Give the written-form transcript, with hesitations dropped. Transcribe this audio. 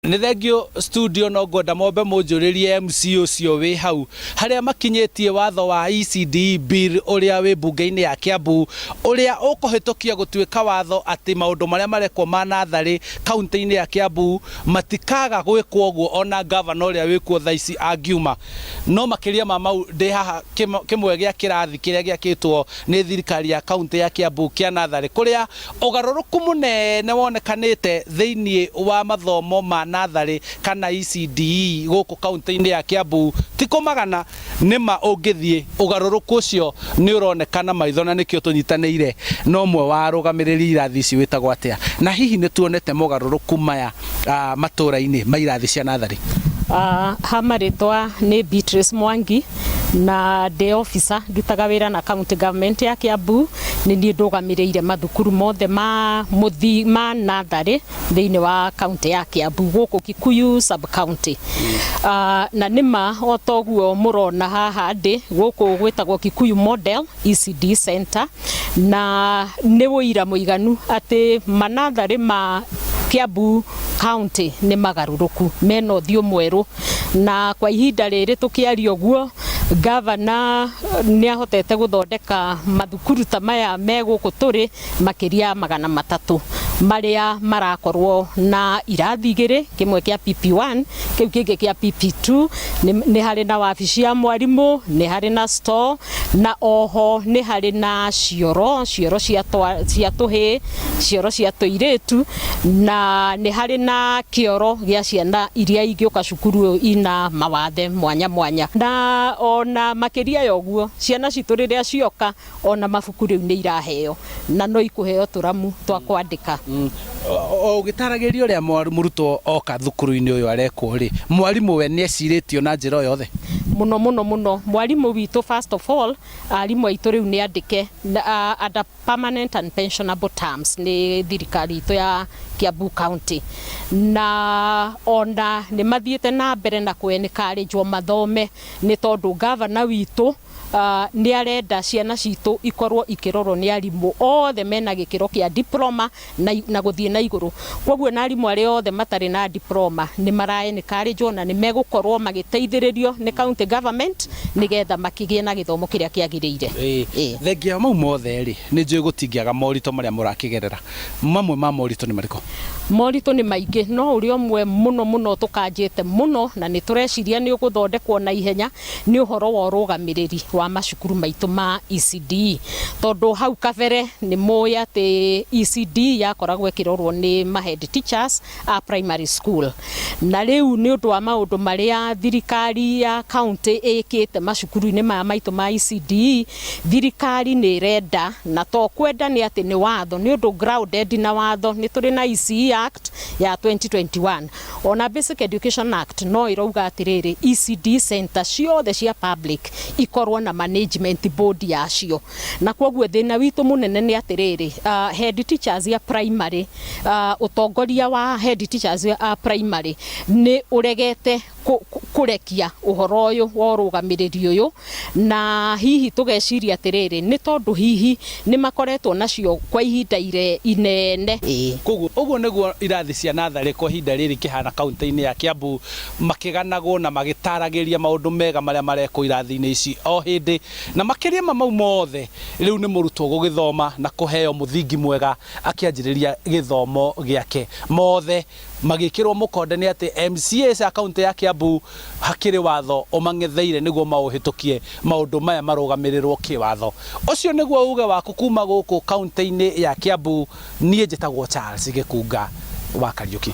Nĩ thengiũ studio, no ngwenda mombe mũnjũrĩrie MC ũcio wĩ hau harĩa makinyĩtie watho wa ECD bill ũrĩa wĩ mbunge-inĩ ya Kiambu, ũrĩa ũkũhĩtũkia gũtuĩka watho atĩ maũndũ marĩa marekwo ma natharĩ kaunti-inĩ ya Kiambu matikaga gwĩkwo ũguo ona ngavana ũrĩa wĩkuo thaa ici angiuma. No makĩria ma mau, ndĩ haha kĩmwe gĩa kĩrathi kĩrĩa gĩakĩtwo nĩ thirikari ya kaunti ya Kiambu kĩa natharĩ, kũrĩa ũgarũrũku mũnene wonekanĩte thĩinĩ wa mathomo ma natharĩ kana ECDE gũkũ kaunti-inĩ ya Kiambu. Ti kũmagana, nĩ ma ũngĩthiĩ ũgarũrũku ũcio nĩ ũroneka na maitho, na nĩkĩo tũnyitanĩire na ũmwe wa arũgamĩrĩri irathi ici wĩtagwo atĩa, na hihi nĩ tuonete mogarũrũku maya matũra-inĩ ma irathi cia natharĩ? Ha marĩtwa nĩ Beatrice Mwangi na ndĩ officer, ndutaga wĩra na county government ya Kiambu. Nĩ niĩ ndũgamĩrĩire mathukuru mothe ma mũthi ma natharĩ thĩinĩ wa county ya Kiambu, gũkũ Kikuyu sub county. Na nĩma o toguo mũrona haha ndĩ gũkũ gwĩtagwo Kikuyu Model ECD Center, na nĩ ũira mũiganu atĩ manatharĩ ma Kiambu County nĩ magarũrũku mena ũthiũ mwerũ. Na kwa ihinda rĩrĩ tũkĩaria ũguo, gavana nĩ ahotete gũthondeka mathukuru ta maya me gũkũ tũrĩ makĩria ya 300, marĩa marakorwo na irathi igĩrĩ, kĩmwe kĩa PP1, kĩu kĩngĩ kĩa PP2. Nĩ harĩ na wabici ya mwarimũ, nĩ harĩ na store, na oho nĩ harĩ na cioro cia tũhĩĩ, cioro cia tũirĩtu, na nĩ harĩ na kĩoro gĩa ciana iria ingĩũka cukuru ina mawathe mwanya mwanya. Na ona makĩria ya ũguo, ciana citũ rĩrĩa cioka, ona mabuku rĩu nĩ iraheo, na no ikũheo tũramu twa kwandĩka. O ũgĩtaragĩria ũrĩa mũrutwo oka thukuru-inĩ ũyũ arekwo rĩ, mwarimũ we nĩ ecirĩtio na njĩra o yothe? Mũno mũno mũno. Mwarimũ witũ, first of all, arimũ aitũ rĩu nĩ andĩke under permanent and pensionable terms nĩ thirikari itũ ya Kiambu County, na ona nĩ mathiĩte na mbere na kũ encourage mathome, nĩ tondũ gavana witũ nĩ arenda ciana citũ ikorwo ikĩrorwo nĩ arimũ othe mena gĩkĩro kĩa diploma na gũthiĩ na igũrũ. Koguo na arimũ arĩa othe matarĩ na diploma nĩ mara encourage na nĩ megũkorwo magĩteithĩrĩrio nĩ county government nĩgetha makĩgĩe na gĩthomo kĩrĩa kĩagĩrĩire. Thengia wa mau mothe rĩ, nĩ njũĩ gũtingĩaga moritũ marĩa mũrakĩgerera. Mamwe ma moritũ nĩ marĩkũ? Moritũ nĩ maingĩ, no ũrĩa ũmwe mũno mũno tũkanjĩte mũno na nĩ tũreciria nĩ ũgũthondekwo na ihenya nĩ ũhoro wa ũrũgamĩrĩri wa macukuru maitũ ma ECD, tondũ hau kabere nĩ mũĩ atĩ ECD yakoragwo ĩkĩrorwo nĩ ma head teachers a primary school. Na rĩu nĩ ũndũ wa maũndũ marĩa thirikari ya county ĩkĩte macukuru-inĩ maya maitũ ma ECD, thirikari nĩ ĩrenda, na to kwenda, nĩ atĩ nĩ watho, nĩ ũndũ grounded na watho. Nĩ tũrĩ na ECE Act ya 2021, ona Basic Education Act no ĩrauga atĩrĩrĩ, ECD center ciothe cia public ikorwo na management board yacio. Na koguo thĩna witũ mũnene nĩ atĩrĩrĩ, head teachers ya primary, ũtongoria wa head teachers ya primary nĩ ũregete kũrekia ũhoro ũyũ wa ũrũgamĩrĩri ũyũ. Na hihi tũgeciria atĩrĩrĩ, nĩ tondũ hihi nĩ makoretwo nacio kwa ihinda ire inene. Koguo ũguo nĩguo irathi cia natharĩ kwa ihinda rĩrĩ ikĩhana kaunti-inĩ ya Kiambu, makĩganagwo na magĩtaragĩria maũndũ mega marĩa marekwo irathi-inĩ ici o hĩndĩ. Na makĩria ma mau mothe, rĩu nĩ mũrutwo gũgĩthoma na kũheo mũthingi mwega akĩanjĩrĩria gĩthomo gĩake. Mothe magĩkĩrwo mũkonde nĩ atĩ MCAs a kaunti ya Kiambu hakĩrĩ watho ũmang'etheire nĩguo maũhĩtũkie, maũndũ maya marũgamĩrĩrwo kĩwatho. Ũcio nĩguo uge waku kuma gũkũ kaunti-inĩ ya Kiambu. Niĩ njĩtagwo Charles Gĩkunga wa Kariũki.